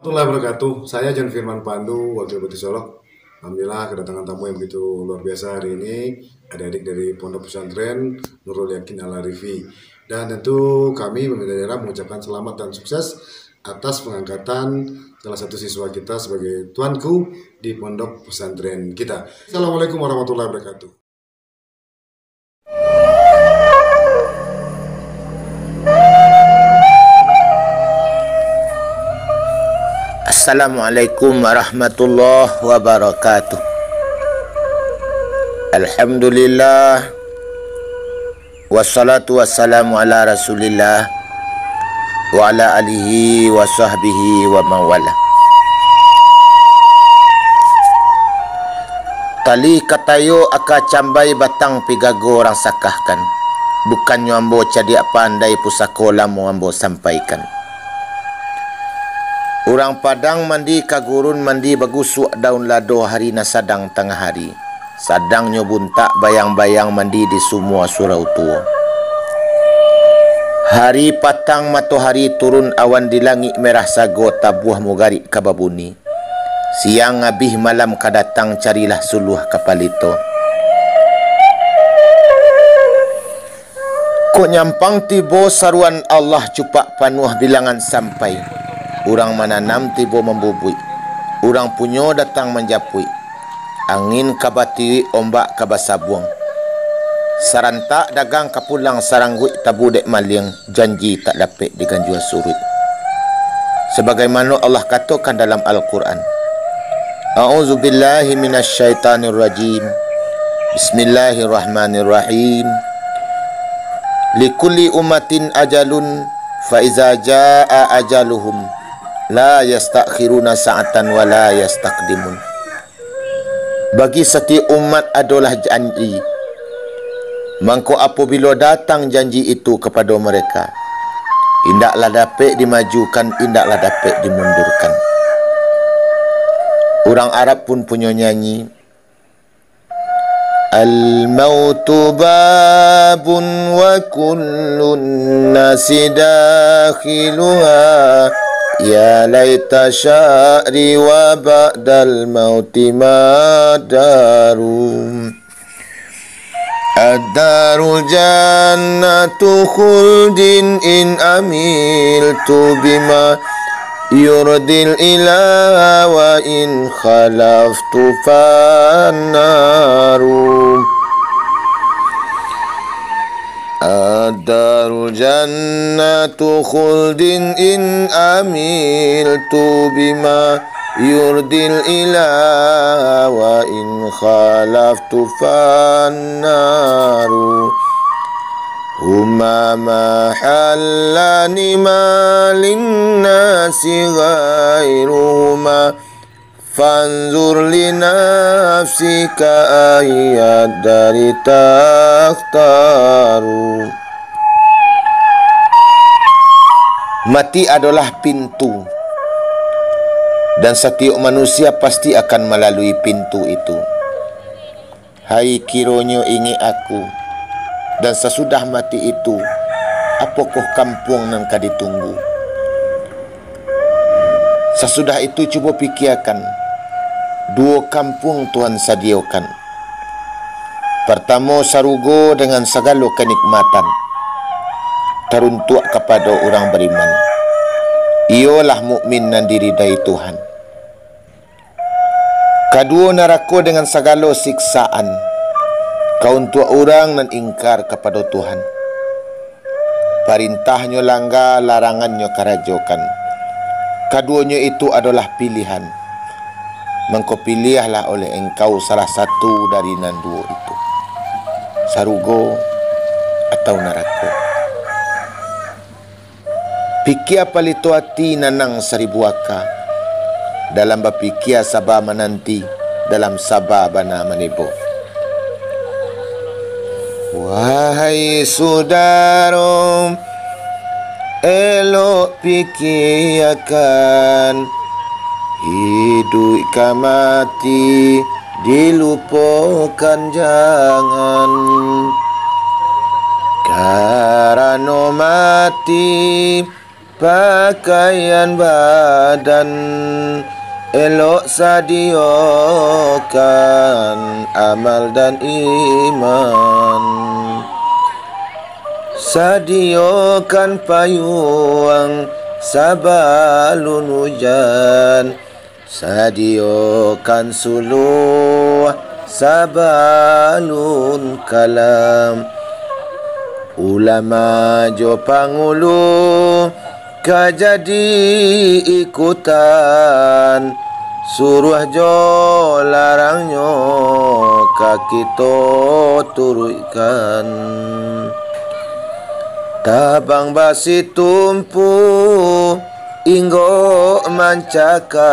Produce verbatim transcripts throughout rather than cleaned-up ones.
Warahmatullahi wabarakatuh. Saya John Firman Pandu, Wakil Bupati Solok. Alhamdulillah, kedatangan tamu yang begitu luar biasa hari ini, adik-adik dari Pondok Pesantren Nurul Yakin Al-Arifi. Dan tentu kami pemerintah daerah mengucapkan selamat dan sukses atas pengangkatan salah satu siswa kita sebagai tuanku di pondok pesantren kita. Assalamualaikum warahmatullahi wabarakatuh. Assalamualaikum warahmatullahi wabarakatuh. Alhamdulillah. Wassalatu wassalamu ala Rasulillah wa ala alihi wa sahbihi wa mawala. Talih katayo aka cambai batang pigago urang sakahkan. Bukannyo ambo cadiak pandai pusako lamo ambo sampaikan. Urang Padang mandi ka gurun mandi bagusuak daun lado hari nan sadang tangah hari. Sadangnyo buntak bayang-bayang mandi di sumua surau tuo. Hari patang matohari turun awan di langik merah sago tabuah mugarik ka babuni. Siang abih malam ka datang carilah suluah ka palito. Kok nyampang tibo saruan Allah cupak panuah bilangan sampai. Urang mananam tibo mambubuik. Urang punyo datang manjapuik. Angin ka batiuik, ombak ka basabuang. Sarantak dagang ka pulang, sarangguik tabu dek maliang, janji tak dapek diganjua suruik. Sabagaimano Allah katokan dalam Al-Quran, A'udzubillahi minasyaitanirrajim. Bismillahirrahmanirrahim. Likulli ummatin ajalun, fa iza jaa ajaluhum, la yastakhiruna sa'atan wa la yastaqdimun. Bagi satiok umat adolah janji. Mangko apabilo datang janji itu kapado mereka, indaklah dapek dimajukan, indaklah dapek dimundurkan. Urang Arab pun punyo nyanyi, Al-mautu babun wa kullun nasi dakhiluha, ya laita sya'ri wa ba'dal mauti ma daru. Ad-daru jannatu khuldin in amiltu bima yurdil ilaha wa in khalaftu fannaru. Ad-daru jannatu khuldin in amiltu bima yurdil ilaha wa in khalaftu fannaru. Huma mahallani ma linnasi ghairuhuma. Fanzur li nafsika ayyad dari takhtaru. Mati adolah pintu, dan satiok manusia pasti akan malalui pintu itu. Hai, kironyo ingek aku, dan sasudah mati itu, apokoh kampuang nan ka ditunggu? Sasudah itu, cubo pikiakan, duo kampuang Tuhan sadiokan. Partamo, sarugo dengan sagalo kanikmatan, taruntuak kapado urang bariman, iyolah mukmin nan diridai Tuhan. Kaduo, narako dengan sagalo siksaan, ka untuak urang nan ingkar kapado Tuhan. Parintahnyo langga, larangannyo karajokan. Kaduonyo itu adolah pilihan. Mangko piliahlah oleh engkau salah satu dari nan duo itu, sarugo atau narako. Pikia palito ati nanang saribu aka, dalam bapikia saba mananti, dalam saba bana manibo. Wahai sudaro, elok pikiakan, iduik ka mati dilupokan jangan. Karano mati Pakaian badan elok sadiokan, amal dan iman. Sadiokan payuang sabalun ujan, sadiokan suluah sabalun kalam. Ulama jo pangulu ka jadi ikutan, suruah jo larangnyo ka kito turuikkan. Tabang basitumpu inggok mancakam,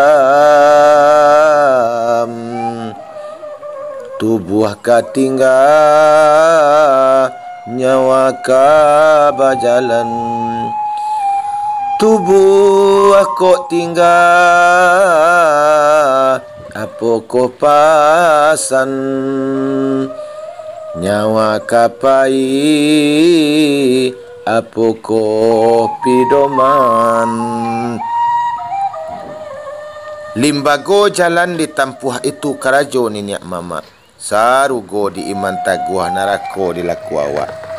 tubuah ka tingga, nyawa ka bajalan. Tubuah kok tingga, apokoh pasan? Nyawa ka pai, apokoh pidoman? Limbago jalan ditampuah, itu karajo niniak mamak. Sarugo di iman taguah, narako di laku awak.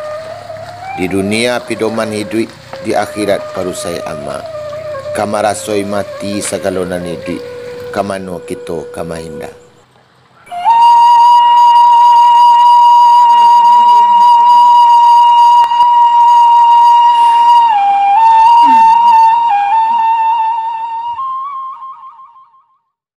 Di dunia pidoman hiduik, di akhirat parusai amak. Ka marasoi mati sagalo nan hiduik, ka mano kito ka mahinda?